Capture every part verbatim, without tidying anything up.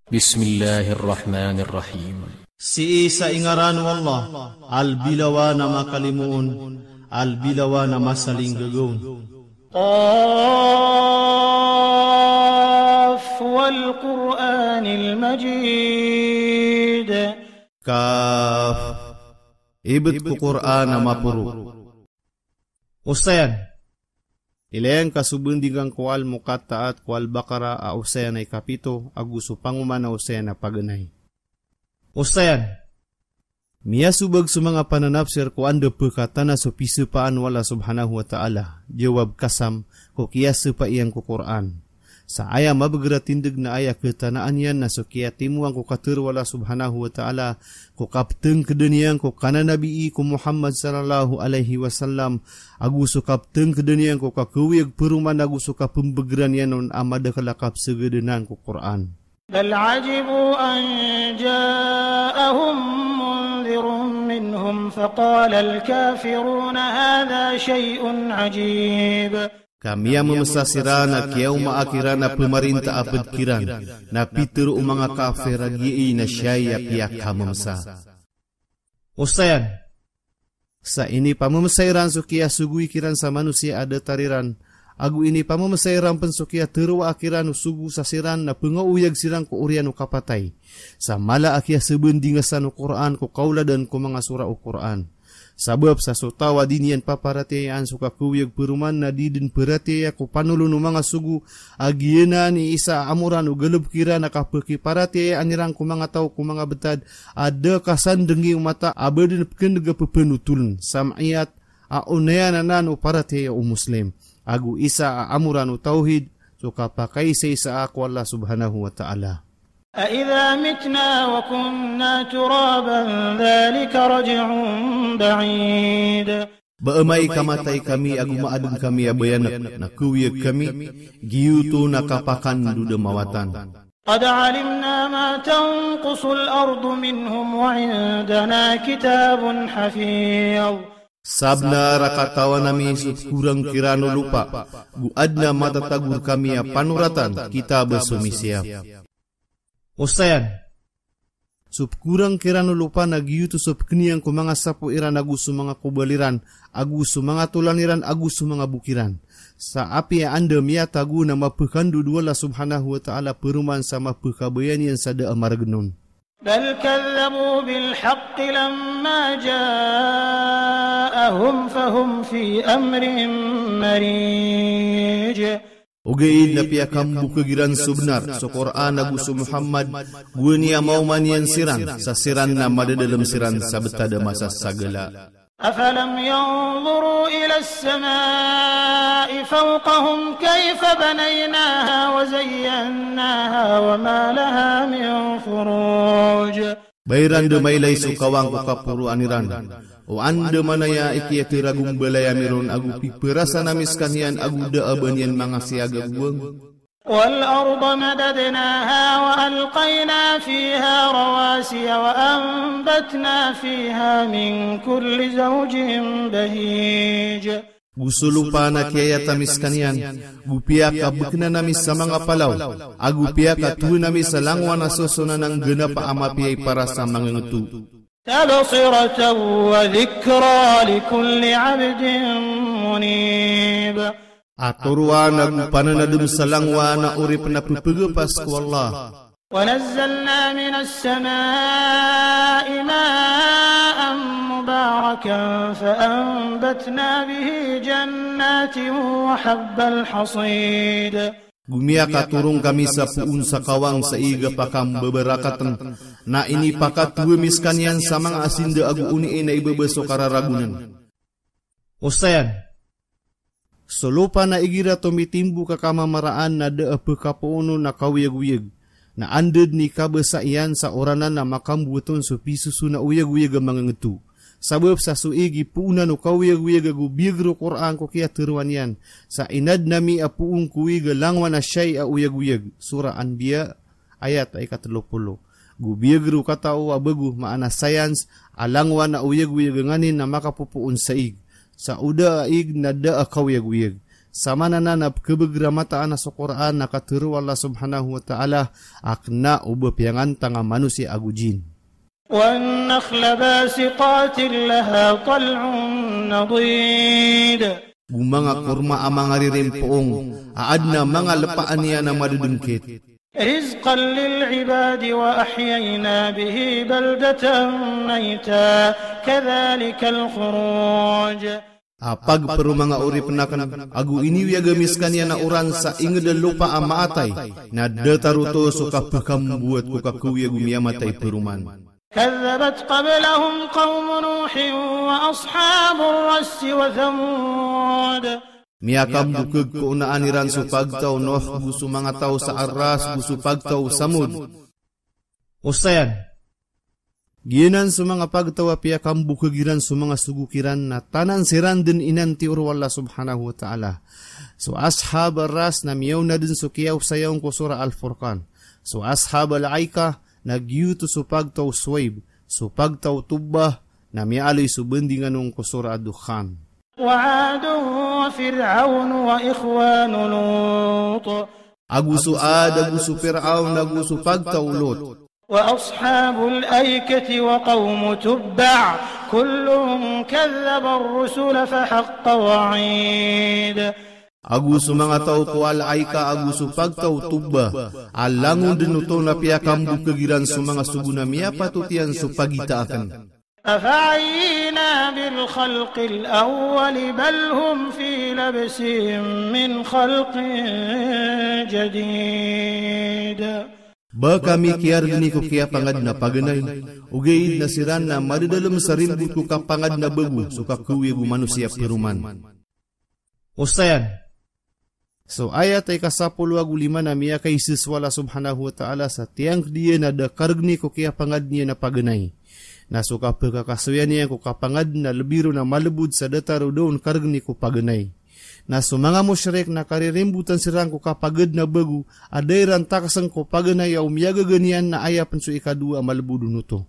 Bismillahir Rahmanir Rahim. Sii sa ingaran o Allah, a lbilawan a makalimoon, a lbilawan a masalinggagaon. Qaf wal Qur'anil Majid. Kaf. Ibet ko Qur'an a maporo. Osayan. Ilay angka so bandingan ko Al-Muqatta'at ko Al-Baqarah a osayan a ikapito, ago so pangoman a osayan a paganay. Osayan. Miyasobag so manga pananapsir ko anda pekatana so pisepaan o Allah Subhanahu wa Ta'ala, jawab qasam, ko kiyasepa iyan ko Qur'an. Sa aya mabeger a tindeg na aya ketanaan iyan na so kiyatimoan ko katero o Allah Subhanahu wa Ta'ala, ko kapetengkeden iyan ko kananabii ko Muhammad sallallahu alaihi wasallam, ago so kapetengkeden iyan ko kakawiyag peroman ago so kapembegeran iyan on a madakel a kapsegedenan ko Qur'an. Bal ajibu an ja'ahum mundhirun minhum faqala al-kafiruna hadha shay'un ajib. Ka miyamemesa siran a kiyaomaa kiran a pemarinta a ped kiran, na pitero o manga kafir a giyai na siyai a piyakamemesa. Osayan. Sa inipamemesa iran so kiyasogoy kiran sa manosiya a datar iran, ago inipamemesa iran pen so kiyaterowaa kiran o sogo sa siran na pengaoyag siran ko oriyan o kapatay. Sa mala a kiyasebendingesan o Qur'an ko kaoladan ko manga sora o Qur'an. Sabap sa so taw a di niyan paparatiyayaan so kakawiyag peroman na di den paratiyaya ko panolon o manga sogo a giyanan i isa a amoran o galebek iran a kapekiparatiyayaan iran ko manga taw ko manga betad a da kasandeng i o mata a ba den pekendeg a pepenotolen, sam'iyat, a onayan anan o paratiyaya o Muslim. Ago isa a amoran o tawhid, so kapakaisaisa ko Allah Subhanahu wa Ta'ala. أإذا متنا وكنا ترابا ذلك رجع بعيد. Ba amay ka matay kami ago maaden kami a bayanek na kawiyag kami, giyoto na kapakandoda mawatan. قد علمنا ما تنقص الأرض منهم وعندنا كتاب حفيظ. Sabnar a katawan ami so pekorang kiran o lopa, go aden a matatago rekami a panoratan, kitab a somisiyap. Osayan. So pekorang kiran o lopa na giyoto so pekeniyan ko manga sapo iran ago so manga kobal iran, ago so manga tolan iran, ago so manga bok iran. Sa apiya anda miyatago na mapekandoda o Allah Subhanahu wa Ta'ala peroman sa mapekabayaan iyan sa da a maregen on. بل كذبوا بالحق لما جاءهم فهم في أمر مريج. Ogaid na piyakamboka kiran so benar, so Qur'an ago so Muhammad, gowani a maoma niyan siran, sa siran na madadalem siran sa betad a masa sa gala. أفلم ينظروا إلى السماء فوقهم كيف بنيناها وزيناها وما لها من فروج. Ba iran da mailay so kawang ko kaporoan iran, o andamanaya i kiyataragombalayan ami ron ago piperasan ami sekaniyan ago da a ba niyan mangasiyaga gowang. والأرض مددناها وألقينا فيها رواسي وأنبتنا فيها من كل زوج بهيج. Go so lopa na kiyayat ami sekaniyan, go piyakabekenan ami sa manga palaw, ago piyakatowan ami sa langowan a sosonan a nggenapa a mapiya i para sa manga ngeto. تبصرة وذكرى لكل عبد منيب. A toroan ago pananadem sa langowan a oripen a pepegepas ko Allah. ونزلنا من السماء ماء مباركا فأنبتنا به جنات وحب الحصيد. Go miyakatoron kami sa poon sa kawang sa ig a pakambabarakaten, na inipakatowa mi sekaniyan sa manga asinda ago onii na ibaba so kararagonen. Osayan. So lopa na igira tomitimbok a kamamaraan na da a pekapoon on a kawiyagoyag. Na anda den i kabasa iyan sa oranan a makambowat on so pisoson a oyagoyag a manga ngeto. Sabap sa so ig i poonan o kawiyagoyag ago biyag ro Qur'an ko kiyateroa niyan. Sa inaden ami a poon ko ig a langowan a siyai a oyagoyag. Surah Anbiya, ayat a ikatelo polo. Go biyag ro katao a bago, maana science, a langowan a oyagoyag a nganin na makapopoon sa ig. Sa o da a ig na da a kaoyagoyag. Samanana na pkhabagr a mataan a so Qur'an na katharo o Allah subhanahu wa ta'ala a kna o ba piyangantang a manosiya ago jinn. والنخل باسقات لها طلع نضيد. Go manga korma a manga ririmpoong a adn a manga lpaan iyan a madadngkit. رزقا للعباد وأحيينا به بلدة ميتا كذلك الخروج. A pagpr o manga oripn akn, ago iniyag ami skaniyan a oran sa ingd a lopa a maatay, na datar oto so kapkambowat ko kakaoy ago miyamatay paroman. كذبت قبلهم قوم نوح وأصحاب الرس وثمود. Miyakambokg ko onaan iran so pagtaw o Nuh go so manga taw sa Ar-Rass go so pagtaw o Samud. Osayan. Giyanan so manga pagtaw a piyakambokg iran so manga sogo kiran na tanan siran dn inantior o Allah subhanahu wa ta'ala. So ashab Ar-Rass na miyaona dn so kiyaosaya on ko Surah Al-Furqan. So ashab Al-Aika na giyoto so pagtaw o Shuaib, so pagtaw o Tubbah na miyaaloy so bandingan on ko Surah Ad-Dukhan. وعاد وفرعون وإخوان لوط. Ago so Ad, ago so Fir'aun, ago so pagtaw o Lut. وأصحاب الأيكة وقوم تبع كل كذب الرسل فحق وعيد. Ago so manga taw ko Al-Aika ago so pagtaw o Tubbah, a langon dn oto na piyakambokg iran so manga sogo na miyapatot iyan so pagita akn. أفعينا بالخلق الأول بل هم في لبس من خلق جديد. Ba kami kiyargni ko kiyapangadn a paganay, ogaid na siran na madadalm sa rimbot ko kapangadn a bago so kakaoy ago manosiya paroman. Osayan. So ayat a ika sapolo ago lima na miyakaiza so Allah subhanahu wa ta'ala sa tiyangkd iyan a da kargni ko kiyapangadn iyan a paganay. Na so kapkhakasoyan iyan ko kapangadn a lbi ron a malbod sa datar o da on kargni ko paganay. Na so manga mushrik na karirimbotan siran ko kapagadn a bago a da iran taksn ko paganay a o miyagaga niyan na aya pn so ikadowa a malbod on oto.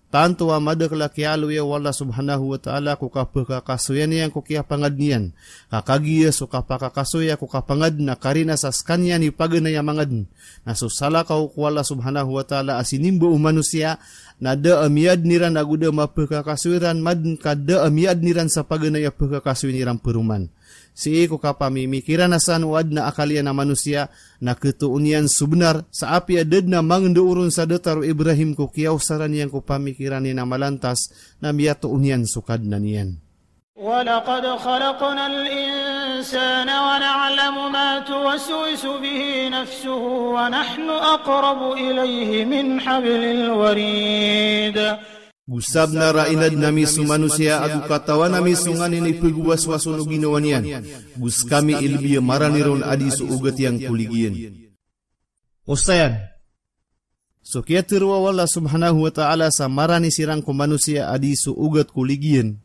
Tanto a madakl a kiyaaloya o Allah subhanahu wa ta'ala ko kapkhakasoyan iyan ko kiyapangadn iyan. Ka kagiya so kapakakasoya ko kapangadn a karina sa skaniyan i paganay a mangadn. Na so salakaw ko Allah subhanahu wa ta'ala a sinimba o manosiya na da a miyadn iran ago da a maphakakasoy ran madn ka da a miyadn iran sa paganay a phakakasoyn iran paroman. Sii ko kapamimikiran a san o adn a akal iyan a manosiya, na khatoon iyan so bnar, sa apiya da dn a mangndao ron sa datar o Ibrahim ko kiyaosaran iyan ko pamikiran iyan a malantas, na miyatoon iyan so Kadnan iyan. ولقد خلقنا الإنسان ونعلم ما توسوس به نفسه ونحن أقرب إليه من حبل الوريد. Go sabnar a inadn ami so manosiya ago katawan ami so nganin i pagowaswas on o ginawa niyan. Go skami i lbi a marani ron a di so ogat iyan ko ligiyan. Osayan. So kiyatharo o Allah subhanahu wa ta'ala sa marani siran ko manosiya a di so ogat ko ligiyan.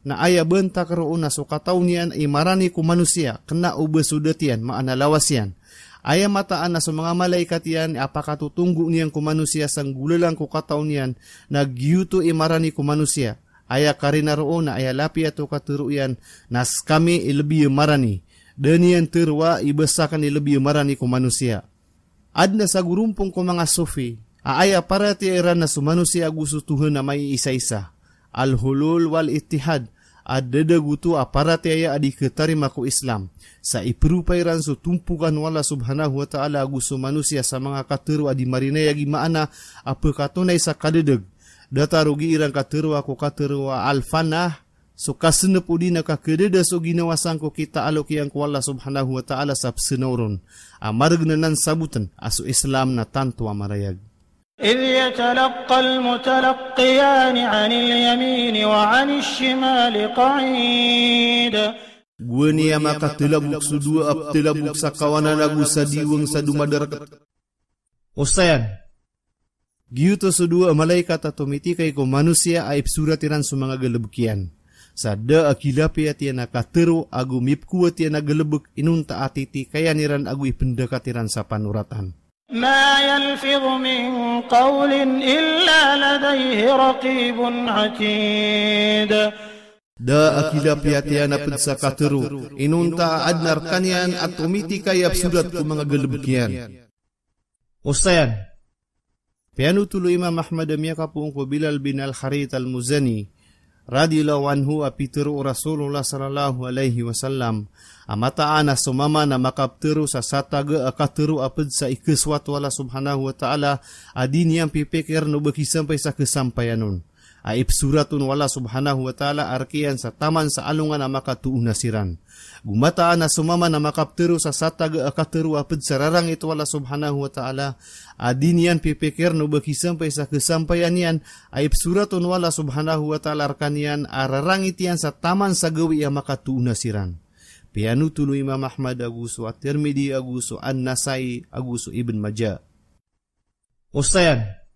Na aya bantak roo na so kataw niyan i marani ko manosiya, kna o ba so dat iyan, maana lawas iyan. Aya mataan na so manga malaikat iyan a pakatotonggo niyan ko manosiya sa nggolalan ko kataw niyan, na giyoto i marani ko manosiya. Aya karina roo na aya lapiyat o katharo iyan, na skami i lbi a marani. Da niyan tharoa i ba sakn i lbi a marani ko manosiya. Adn a sagorompong ko manga Sufi a aya paratiyaya iran na so manosiya ago so Tohan a maiisaisa. Al-hulul wal ittihad, a da dagoto a paratiyaya a di khatarima ko Islam. Sa ipropa iran so tompokan o Allah subhanahu wa ta'ala ago so manosiya sa manga katharo a di marinayag i maana a phakatonay sa kadadag. Datar o gii ran katharoa ko katharo a al-fanah, so kasnp odi na kakadada so ginawa sangko kitaaloki iyan ko Allah subhanahu wa ta'ala sa psnaw ron. A margn anan sabotn a so Islam na tanto a marayag. إذ يتلقى المتلقيان عن اليمين وعن الشمال قعيد. Gowani a makatalabok so dowa a ptalabok sa kawanan ago sa diwang sa domadarkt. Osayan. Giyoto so dowa a malaikat a tomitikay ko manosiya a ipsorat iran so manga galbk iyan. Sa da a kilapiyat iyan a katharo ago mipkowat iyan a galbk inonta a titikayan iran ago ipndakat iran sa panoratan. ما يلفظ من قول إلا لديه رقيب عتيد. Da a kilapiyat iyan a pd sa katharo, inonta a adn a rkaniyan a tomitikay a psorat ko manga galbk iyan. Osayan. Piyanothol o Imam Ahmad a miyakapoon ko Bilal bin Al-Harith Al-Muzani, radiyallahu anhu, a pitharo o Rasulullah sallallahu alaihi wasallam, a mataan a so mama na makaptharo sa sataga a katharo a pd sa ikasowat o Allah subhanahu wa ta'ala, a di niyan pipikirn o ba kisampay sa kasampayan on. A ipsorat on o Allah subhanahu wa ta'ala a rk iyan sa taman sa alongan a makatoona siran. Go mataan a so mama na makaptharo sa sataga a katharo a pd sa rarangit o Allah subhanahu wa ta'ala, a di niyan pipikirn o ba kisampay sa kasampayan iyan, a ipsorat on o Allah subhanahu wa ta'ala rkaniyan a rarangit iyan sa taman sa gawii a makatoona siran. Piyanothol o Imam Ahmad ago so At-Tirmidhi ago so An-Nasa'i ago so Ibn Majah. Osayan.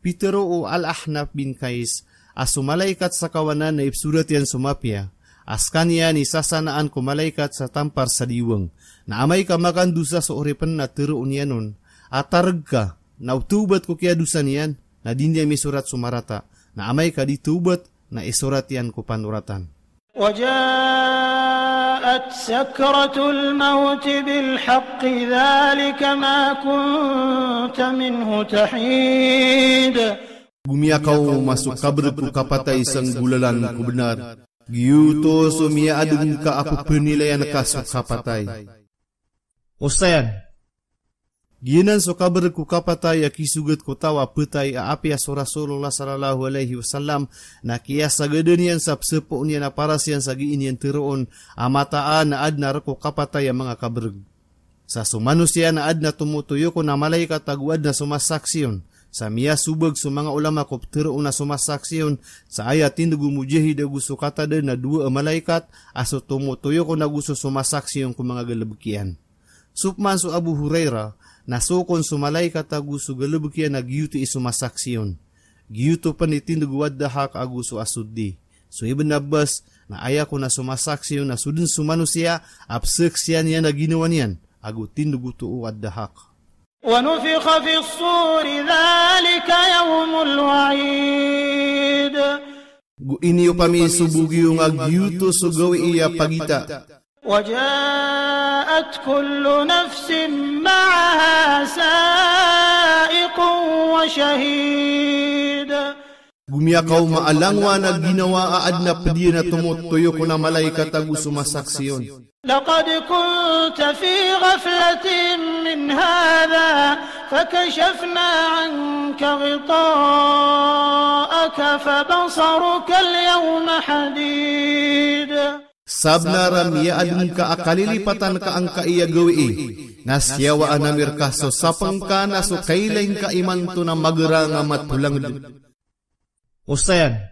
Pitharo o Al-Ahnaf bin Qais a so malaikat sa kawanan na ipsorat iyan so mapiya a skaniyan i sasanaan ko malaikat sa tampar sa diwang. Na amay ka makandosa so oripn na tharoon iyan on a targ ka, na o thawbat ko kiyadosa niyan, na di niyan misorat so marata. Na amay ka di thawbat, na isorat iyan ko panoratan. وجاءت سكرة الموت بالحق ذلك ما كنت منه تحيد. Go miyakaoma so kabrg ko kapatay sa nggolalan ko bnar. Giyoto so miyaadn ka a pphanilayan ka so kapatay. Osayan. Giyanan so kabrg ko kapatay a kisogat ko taw a phatay a apiya so Rasulullah sallallahu alaihi wasallam na kiyasagadan iyan sa pzapoon iyan a paras iyan sa gii niyan tharoon a mataan a adn a rk o kapatay a manga kabrg. Sa so manosiya na adn a tomotoyok on a malaikat ago adn a somasaksi on. Sa miyasobag so manga ulama ko ptharoon a somasaksi on, sa aya tindg o Mujahid ago so Qatada na dowa a malaikat, a so tomotoyok on ago so somasaksi on ko manga galbk iyan. Sopman so Abu Hurairah, na sokon so malaikat ago so galbk iyan a giyoto i somasaksi on. Giyoto pn i tindg o Ad-Dahhak ago so As-Suddi. So Ibn Abbas, na aya kon a somasaksi on na so dn so manosiya a pzaksian iyan a ginawa niyan, ago tindg oto o Ad-Dahhak. ونفخ في الصور ذلك يوم الوعيد. Go iniyopami so bogiyong a giyoto so gawii a pagita. وجاءت كل نفس معها سائق وشهيد. Go miyakaoma a langowan a ginawa a adn a pd iyan a tomotoyok on a malaikat ago somasaksi on. لقد كنت في غفلة من هذا فكشفنا عنك غطاءك فبصرك اليوم حديد. Sabnar a miyaadn ka a kalilipatan ka angkai a gawii, na siyawaan ami rka so sapng ka na so kailay ngka imanto na magrang a matolangd. Osayan.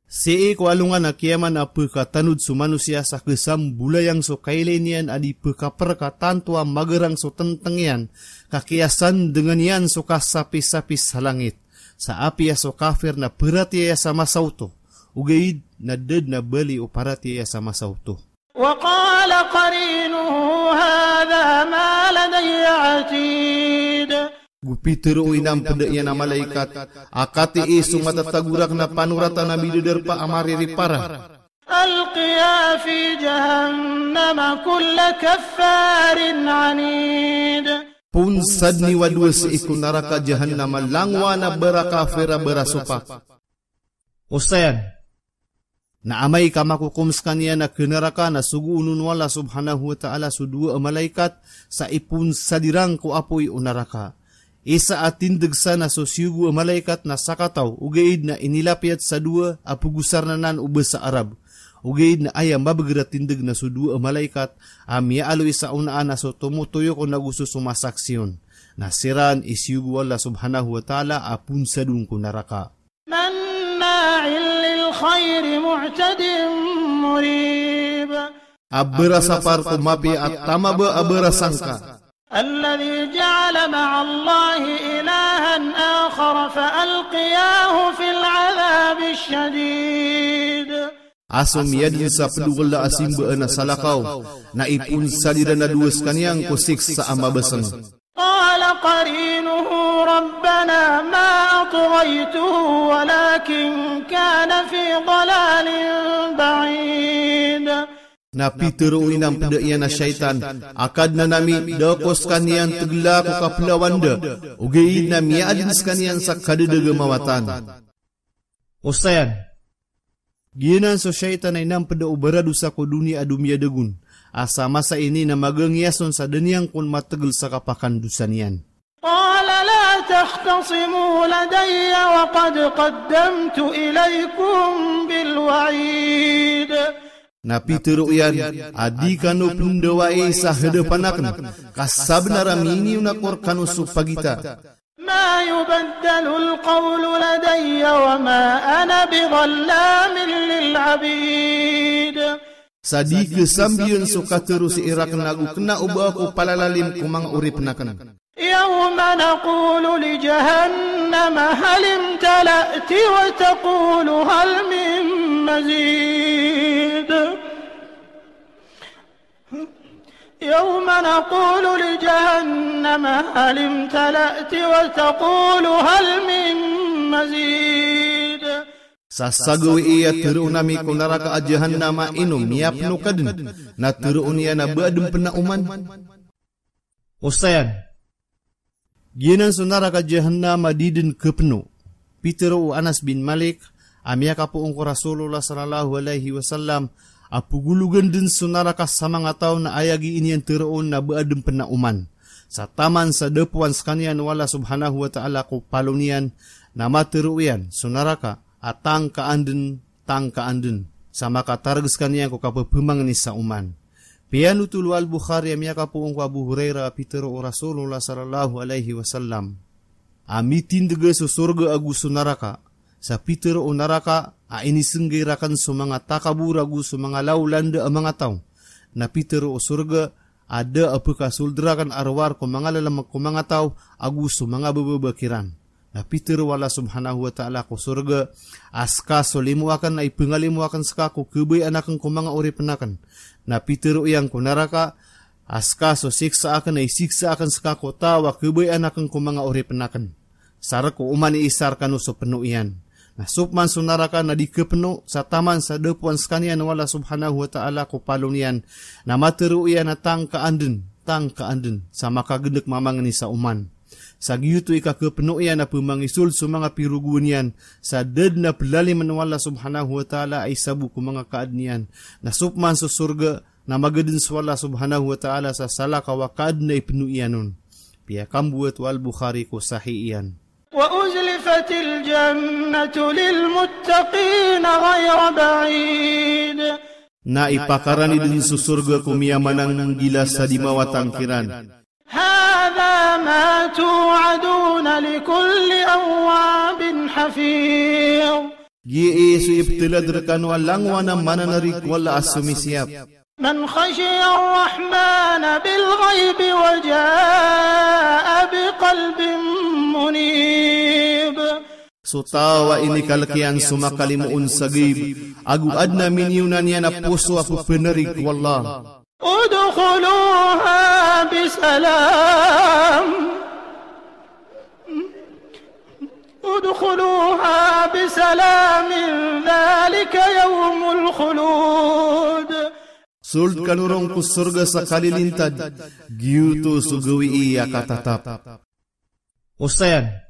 Sii ko alongan a kiyamat na pkatanod so manosiya sa kasambolayang so kailay niyan a di pkaprka tanto a magrang so tngtng iyan, ka kiyasandngan iyan so kasapisapi sa langit. Sa apiya so kafir na paratiyaya sa masa oto, ogaid na da dn a bali o paratiyaya sa masa oto. وقال قرينه هذا ما لدي عتيد. Go pitharo o inampda iyan a malaikat a katii so matatago rakn a panoratan a midadarpa a mariripara. ألقيا في جهنم كل كفار عنيد. Ponsad niyo a dowa sii ko naraka Jahannam a langowan a barakafir a barasopak. Osayan. Na amay ka makokom skaniyan a khanaraka na sogoon on o Allah subhanahu wa ta'ala so dowa a malaikat sa iponsad iran ko apoy o naraka. Isa a tindg san na so siyogo a malaikat na sakataw, ogaid na inilapiyat sa dowa a pagosarn anan o basa Arab. Ogaid na aya mabagr a tindg na so dowa a malaikat a miyaaloy sa onaan a so tomotoyok on ago so somasaksi on. Na siran i siyogo o Allah subhanahu wa ta'ala a ponsad on ko naraka. مناع للخير معتد مريب. A barasapar ko mapiya a tamaba a barasangka. الذي جعل مع الله إلها آخر فألقياه في العذاب الشديد. A so miyadn sa pd o Allah a simbaan a salakaw, na iponsad iran a dowa skaniyan ko siksa a mabasng. قال قرينه ربنا ما أطغى رأيته ولكن كان في ضلال بعيد. Na pitharo o inampada iyan a shaytan a Kadnan ami, da ako skaniyan tegela ko kaplawan da, ogaid na miyaadn skaniyan sa kadadaga mawatan. Osayan. Giyanan so shaytan a inampada o baradosa ko doniya a domiyadagon, a sa masa ini na magangiyason sa da niyan kon mategel sa kapakandosa niyan. قال لا تختصموا لدي وقد قدمت إليكم بالوعيد. Na pitharo iyan a di kano pndawai sa hadapan aken, ka sabnar a miniyon ako rekano so pagita. ما يبدل القول لدي وما أنا بظلام للعبيد. Sa di kesambiyan so katharo sii raken ago kena o ba ako palalalim ko manga oripen aken. يوم نقول لجهنم هل امتلأت وتقول هل من مزيد. يوم نقول لجهنم هل امتلأت وتقول هل من مزيد. Sa sa gawii a tharoon ami ko naraka a Jahannam a ino miyapno ka den, na tharoon iyan a ba aden pen a oman. Osayan. Giyanan so naraka Jahannam a di den khapno. Pitharo o Anas bin Malik a miyakapoon ko Rasulullah sallallahu alaihi wasallam a pagologan den so naraka sa manga taw na aya gii niyan tharoon na ba aden pen a oman. Sa taman sa dapoan sekaniyan o Allah subhanahu wa ta'ala ko palo niyan, na matharo iyan so naraka a tangkaan den, tangkaan den, sa makatareg sekaniyan ko kapepemangni sa oman. Piyanotol o Al-Bukhari a miyakapoon ko Abu Hurairah a pitharo o Rasulullah sallallahu alaihi wasallam a mitindega so sorga ago so naraka. Sa pitharo o naraka a inisenggay raken so manga takabor ago so manga lawlanda a manga taw. Na pitharo o sorga a da a pekasold raken a rowar ko manga lalamek ko manga taw ago so manga bababa kiran. Na pitharo o Allah subhanahu wa ta'ala ko sorga a seka so limo aken a ipengalimo aken seka ko kebayaan aken ko manga oripen aken. Na pitharo iyan ko naraka a seka so siksa aken a isiksa aken seka ko taw a kebayaan aken ko manga oripen aken. Sa rek o oman i isa rekano so peno iyan. Na sopman so naraka na di khapno sa taman sa dapoan sekaniyan o Allah subhanahu wa ta'ala ko palo niyan. Na matharo iyan a tangkaan den, tangkaan den, sa makagendek mamangni sa oman. Sa giyoto i kakhapno iyan a pemangisold so manga pirogowan iyan, sa da den a pelalimen o Allah subhanahu wa ta'ala a isa bo ko manga kaaden iyan. Na sopman so sorga, na magaden so Allah subhanahu wa ta'ala sa salakaw a kaaden a ipeno iyan on. Piyakamboat o Al-Bukhari ko Sahih iyan. وأزلفت الجنة للمتقين غير بعيد. Na ipakarani den so sorga ko miyamananggila sa di mawatang kiran. هذا ما توعدون لكل أواب حفيظ. Giyai so iptelad rekano a langowan a mananari ko Allah a somisiyap. من خشي الرحمن بالغيب وجاء بقلب منيب. So taw a inikalek iyan so makalimoon sa ghaib, ago aden a miniyonan iyan a poso a pepenarig ko Allah. ادخلوها بسلام. ادخلوها بسلام ذلك يوم الخلود. Sold kano ron ko sorga sa kalilintad, giyoto so gawii a katatap. Osayan.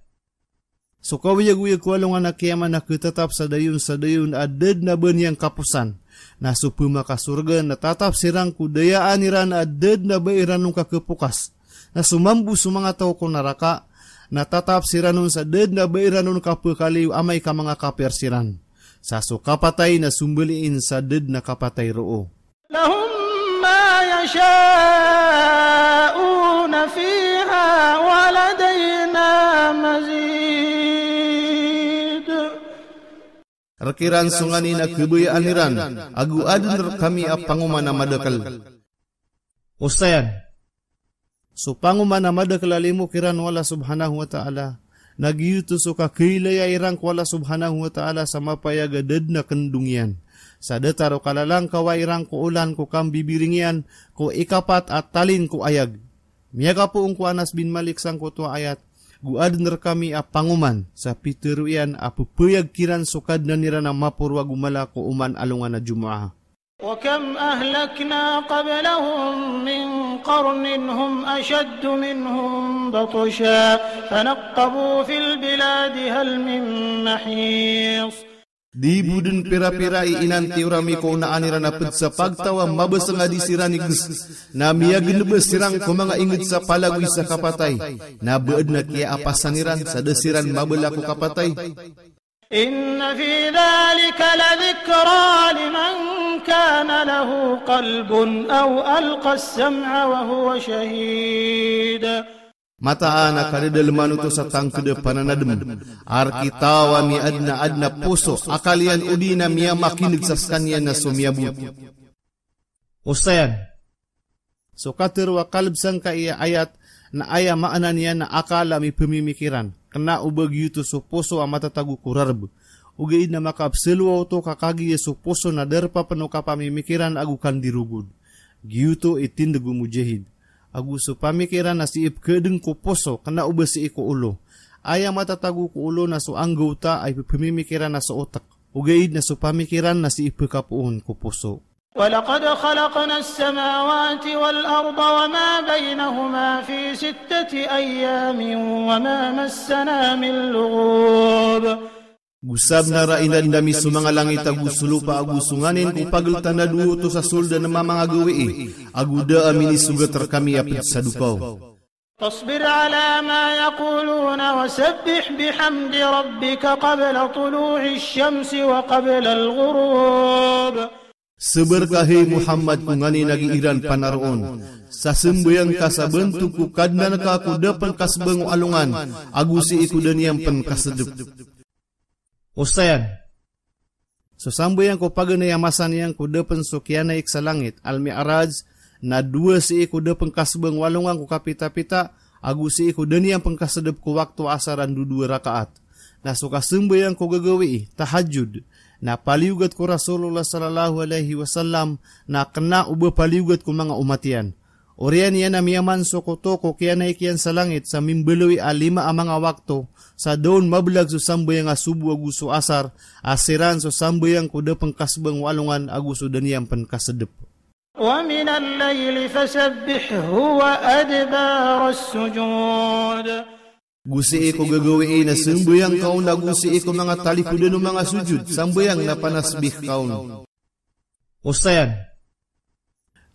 So kaoyagoyag ko alongan a kiyamat na khatatap sa dayon sa dayon a da den a ba niyan kaposan. Na so pemakasorga na tatap siran ko dayaan iran a da den a ba iran on kakhapokas. Na so mambo so manga taw ko naraka na tatap siran on sa da den a ba iran on kapekaliyo amay ka manga kapir siran. Sa so kapatay na sombalin sa da den a kapatay roo. لهم ما يشاءون فيها ولدينا مزيد. Rek iran so nganin a khabayaan iran, ago aden rekami a pangoman a madakel. Osayan. So pangoman a madakel a limo kiran o Allah subhanahu wa ta'ala, na giyoto so kakhailaya iran ko Allah subhanahu wa ta'ala sa mapayag a da den a kendong iyan. Sa datar o kalalangkawa iran ko olan ko kambibiring iyan, ko ikapat a talin ko ayag. Miyakapoon ko Anas bin Malik sangkoto a ayat Go adn rkami a pangoman sa pitharo iyan a pphayag kiran so Kadnan iran a maporo ago mala ko oman alongan a Jumu'ah. وكم أهلكنا قبلهم من قرن هم أشد منهم بطشا فنقبوا في البلاد هل من محيص. Di bo dn pirapira i inantiw rami ko onaan iran a pd sa pagtaw a mabasng a di siran igs, na miyagnbs siran ko manga ingd sa palagoy sa kapatay, na ba adn a kiyaapasan iran sa da siran mabala ko kapatay. إن في ذلك لذكرى لمن كان له قلب أو ألقى السمع وهو شهيد. Mataan a kadadalman oto sa tangkd a pananadm a rkitaw a miyaadn a adn a poso a kaliyan odi na miyamakin'g sa skaniyan na somiyabot. Osayan. So katharo a kalb sangkai a ayat na aya maana niyan na akal a mipmimikiran. Kna o ba giyoto so poso a matatago ko rarb. Ogaid na makapsalowa oto ka kagiya so poso na darpa pn o kapamimikiran ago kandirogod. Giyoto i tindg o Mujahid. Ago so pamikiran na sii pkhaadn ko poso, kna o ba sii ko olo. Aya matatago ko olo na so anggawta a ipmimikiran na so otk. Ogaid na so pamikiran na sii pkhapoon ko poso. ولقد خلقنا السماوات والأرض وما بينهما في ستة أيام وما مسنا من لغوب. Go sabnar a inadn ami so manga langit ago so lopa ago so nganin ko pagltan a dowa oto sa sold a nma manga gawii, ago da a minisogat rkami a pd sa dokaw. فاصبر على ما يقولون وسبح بحمد ربك قبل طلوع الشمس وقبل الغروب. Sabar ka, hay Muhammad, ko nganin a gii ran panaroon. Sa sambayang ka sa bantog ko Kadnan ka ko da pn kasbang o alongan, ago sii ko da niyan pn kasdp. Osayan. So sambayang ko paganay a masa niyan ko da pn so kiyanaik sa langit, Al-Mi'raj, na dowa sii ko da pn kasbang o alongan ko kapitapita, ago sii ko da niyan pn kasdp ko wakto asar a ndodowa rakaat. Na so kasambayang ko gagawii, tahajjud, na paliyogat ko Rasulullah sallallahu alaihi wasallam, na kna o ba paliyogat ko manga omat iyan. Oriyan iyan a miyaman so koto ko kiyanaik iyan sa langit sa mimbaloy a lima a manga wakto, sa da on mablag so sambayang a sobo ago so asar, a siran so sambayang ko da pn kasbang o alongan ago so da niyan pn kasdp. ومن الليل فسبحه وأدبار السجود. Go sii ko gagawii na sambayang ka on ago sii ko manga talipodan o manga sojod, sambayang na panasbih ka on. Osayan.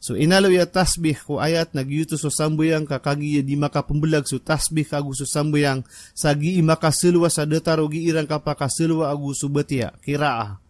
So inaloy a tasbih ko ayat na giyoto so sambayang ka kagiya di makapmblag so tasbih ago so sambayang sa gii makasalowa sa datar o gii ran kapakasalowa ago so batiya, qiraah.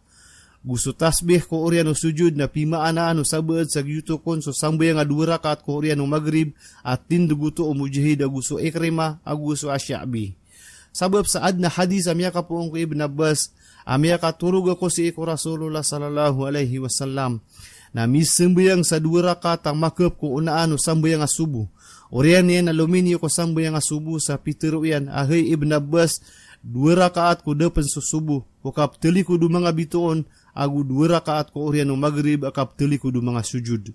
Go so tasbih ko oriyan o sojod na pimaanaan o sabaad sa giyoto kon so sambayang a dowa rakaat ko oriyan o Maghrib a tindg oto o Mujahid ago so Ikrimah ago so Ash-Sha'bi. Sabap sa adn a hadis a miyakapoon ko Ibn Abbas, a miyakatorog ako sii ko Rasulullah sallallahu alaihi wasallam, na misambayang sa dowa rakaat a makap ko onaan o sambayang a sobo. Oriyan iyan a lominiyo ko sambayang a sobo sa pitharo iyan a, hay Ibn Abbas, dowa rakaat ko da pn so sobo, ko kaptalikod o manga bitoon, ago dowa rakaat ko oriyan o Maghrib a kaptalikod o manga sojod.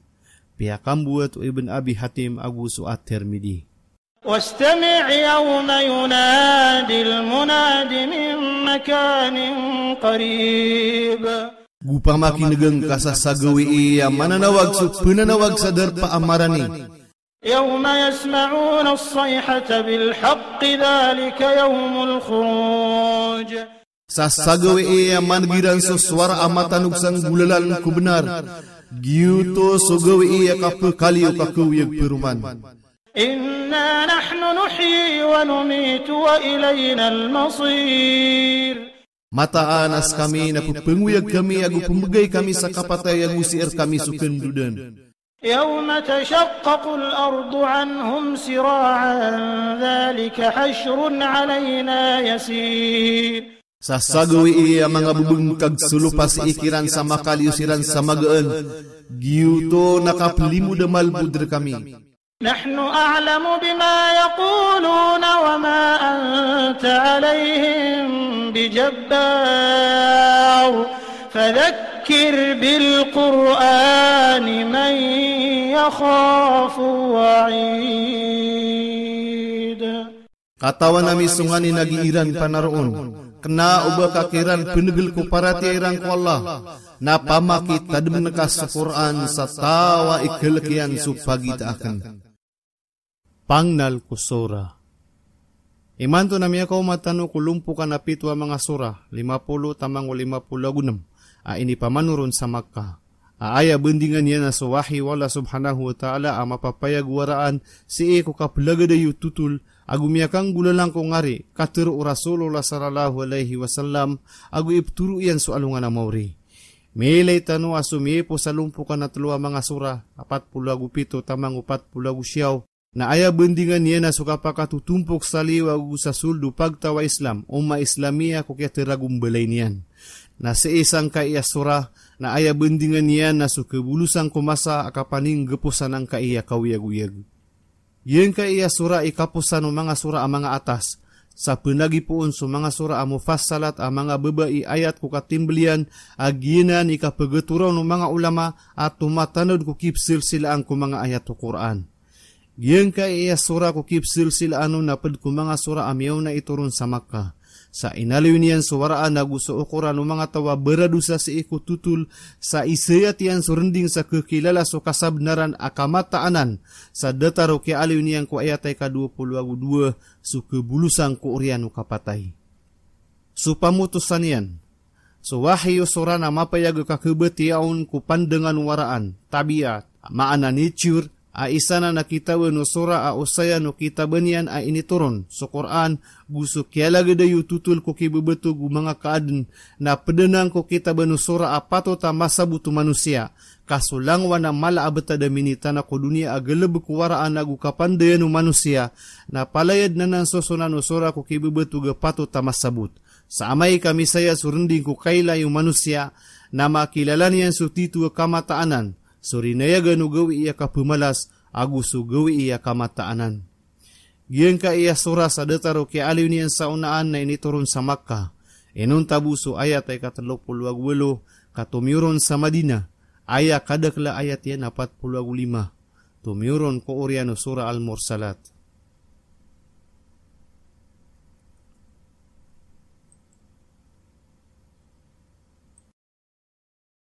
Piyakamboat o Ibn Abi Hatim ago so At-Tirmidhi. واستمع يوم ينادي المناد من مكان قريب. Go pamakin'gn ka sa sagawii a mananawag so pnanawag sa darpa a marani. يوم يسمعون الصيحة بالحق ذلك يوم الخروج. Sa sagawii a man'g iran so sowara a matanog sa nggolalan ko bnar. Giyoto so gawii a kapkali o kakawiyag paroman. إنا نحن نحيي ونميت وإلينا المصير. Mataan a skami na pphangowiyag kami ago pmbgay kami sa kapatay ago sii rkami so kandodan. يوم تشقق الأرض عنهم سراعا ذلك حشر علينا يسير. Sa sagawii a manga bbngkag so lopa sii kiran sa makaliyo siran sa magaan, giyoto na kaplimod a malbod rkami. نحن أعلم بما يقولون وما أنت عليهم بجبار فذكر بالقرآن من يخاف وعيد. Katawan ami so nganin a giiran panaroon, kena o ba ka kiran penegel ko paratiyaya iran ko Allah, na pamakitadem ngka so Qur'an sa taw a ikelek iyan so pagita aken. Pangnal ko sura. Imanto na miyakaoma tano ko lompokan a pito a manga sura, lima polo tamango lima polo ago nem, a inipamanoron sa Makkah. A aya bandingan iyan na so wahyu o Allah subhanahu wa ta'ala a mapapayag o waraan sii ko kapelagada iyo totol, ago miyakanggolalan ko ngari, katero o Rasulullah sallallahu alaihi wasallam, ago ipetoro iyan so alongan a maori. Miilay tano a so miyaipos a lompokan a telo a manga sura, apat polo ago pito tamango pat polo ago siyaw, na aya bandingan iyan na so kapakatotompok sa liyo ago sa sold o pagtaw a Islam, Ummah Islamiyah ko kiyateragombalay niyan. Na sii sangkai a sura, na aya bandingan iyan na so kebolosan ko masa a kapaninggeposan angkai a kaoyagoyag. Giyangkai a sura i kaposan o manga sura a manga atas. Sa penagipoon so manga sura a mufassalat a manga baba i ayat ko katimbel iyan a giyanan i kapegetoraon o manga ulama a tomatanod ko kipsilsilaan ko manga ayat o Qur'an. Giyangkai a sura ko kipsilsilaan on na ped ko manga sura a miyaona itoron sa Makkah. Sa inaloy niyan so waraan ago so okoran o manga taw a baradosa sii ko totol, sa isayat iyan so rending sa kekilala so kasabenaran a kamataanan, sa datar o kiyaaloy niyan ko ayat a ikadowa polo ago dowa, so kebolosan ko oriyan o kapatay. So pamotosan iyan. So wahyu o sura na mapayag a kakebatiyaon ko pandangan o waraan, tabiat, maana nature, a isa nan a kitaban o sura a osayan o kitaban iyan a initoron, so Qur'an, go so kiyalagada iyo totol ko kibebeto go manga kaaden, na ped anan ko kitaban o sura a patot a masabot o manosiya, ka so langowan a mala a betad a minitana ko doniya a galebek o waraan ago kapandayan o manosiya, na palaya den anan sosonan o sura ko kibebeto a patot a masabot. Sa amay ka misayat so rending ko kailay o manosiya, na makilala niyan so tito a kamataanan, so rinayagan o gawii a kapemalas, ago so gawii a kamataanan. Giyangkai a sura sa datar o kiyaaloy niyan sa onaan na initoron sa Makkah. Inonta bo so ayat a ikatelo polo ago walo, ka tomiyoron sa Madinah, aya kadakel a ayat iyan apat polo ago lima. Tomiyoron ko oriyan o sura Al-Mursalat.